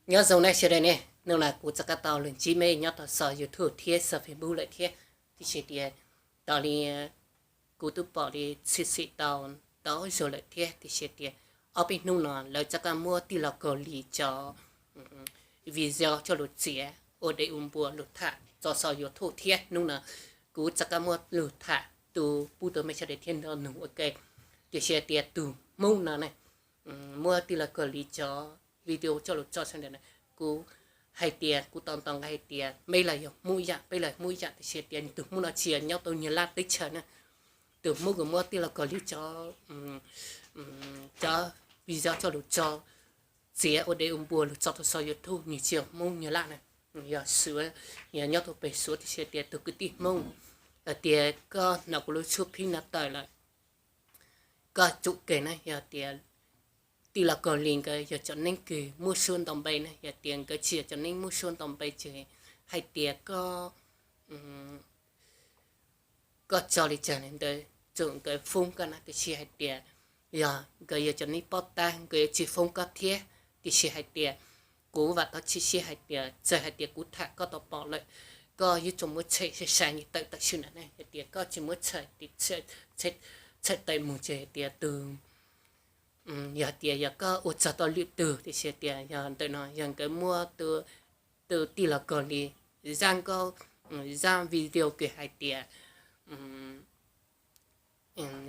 Nyob zoo nej sawv daws ne, hnub no kuv rov qab tau los ntsib mej nyob rau saum YouTube thiab saum Facebook lawm thiab. Tiam sis tias tos li kuv twb pom li tshwm sim tau ntau zaus lawm thiab, tiam sis tias ob peb hnub no lawv rov qab muab tij laug Kaus Lis cov video coj los txiav ua dev ua npua los tham tso saum YouTube thiab. Hnub no kuv rov qab muab lug tham tus pub tus mej sawv daws thiab nrog nug ua ke. Tiam sis tias tus Hmoob no ne, muab tij laug Kaus Lis cov video coj los tso sawv daws na, kuv hais tias kuv tau ntaus nqe hais tias mej los yog Hmoob yam, peb los Hmoob yam, tiam sis tias tus Hmoob no tsis yog nyob rau Nyab Laj teb chaws na. Tus Hmoob uas muab tij laug Kaus Lis cov cov video coj los tso txiav ua dev ua npua los tso rau saum YouTube, nws tsis yog Hmoob Nyab Laj na, yog Suav, yog nyob rau pem Suav, tiam sis tias tus kwv tij Hmoob, hais tias koj hnov kuv lub tshuab phib no tawm lawm, koj tsum kev na, yog tias tij laug Kaus Lis nkawd yog cov neeg kws muab suab ntaus npe na, yog tias nkawd tsis yog cov neeg muab suab ntaus npe ces hais tias koj, koj tso li cas ntawd tsuas nkawd foob koj na, tiam sis hais tias yog nkawd yog cov neeg pob tab nkawd yuav tsis foob koj thiab. Tiam sis hais tias kuv vam thawj txhij siab hais tias txawm hais tias kuv tham koj tau pom lawm, koj yuav tsum muab tshem sai sai ntawm tawm tam sim no na, yog tias koj tsis muab tshem tawm mus ces hais tias tus, yog tias yog koj ua txog tau lwm tus, tiam sis tias yog ntawm no yog nkawd muab tus tij laug Kaus Lis zaj nkauj, zaj video kws hais tias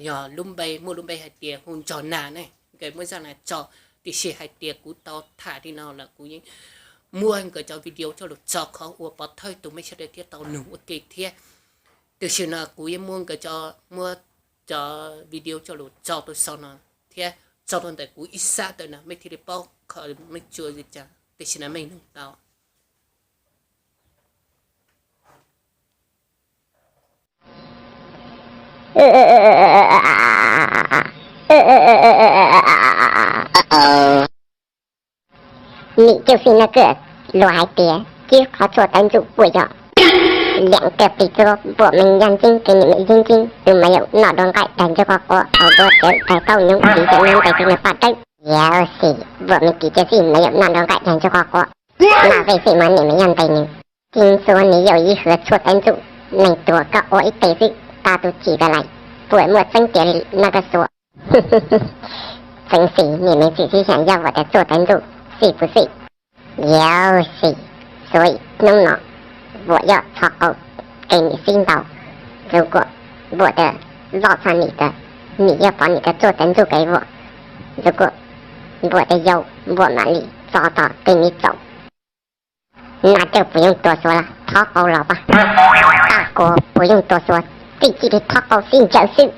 yog lub npe, muaj lub npe hais tias hu Ntsog Nas ne, nkawd muab zaj no tso. Tiam sis hais tias kuv tau tham li no lawm kuv yeej muab nkawd cov video coj los tso qhov uas pov thawj tus mej sawv daws thiaj tau nug ua ke thiab. Tam sim no kuv yeej muab nkawd, muab cov video coj los tso rau saum no thiab tso rau ntawm kuv ib sab ntawm no, mej thiaj li paub qhov mej tsuas li cas. Tam sim no mej nug tau. Nim coj xij no kawg, luag hais tias cib qhov tshuaj tawv ntsuj puas yog liam kawg plig txuas, Npuam Mis yog ntseeb kev nim me yeeb ntseeb, tus me yau noj dua nqaij daig ntsuj qhov quav, hau dua cawv daig kauj nyoov, tiv ntawm nyob ntais tus nws paj dawb. Yog xij, Npuam Mis tim cov xij me yau noj dua nqaij daig ntsuj qhov quav, noj vej xij mas nim me yog ntais nws. Txeev Xuav nws yau ib hwv tshuaj tawv ntsuj, neeg tuag koj ua ib teg xwb, tag tus tsim tas lais, puas muaj tseeb tiag li no koj Xuav? Txeev Xis nim me txim tib xyaam yog Vuam tas tshuaj tawv ntsuj, xij puas xij? Yog xij, Xuav hnub no Vuam yog txhob qaug kev nim xib ntaus, zoo kuas Vuam tas loj txha nim tas, nim yog pov nim tas tshuaj tawv ntsuj kev Vuam, zoo kuas Vuam tas yau, Vuam mam li txo tog kev nim txaus. Nas cawj puas yooj tua Xuav los thob qau los pab, tag kuas puas yooj tua Xuav, txij txij li thob qau xib ntsaws xwb.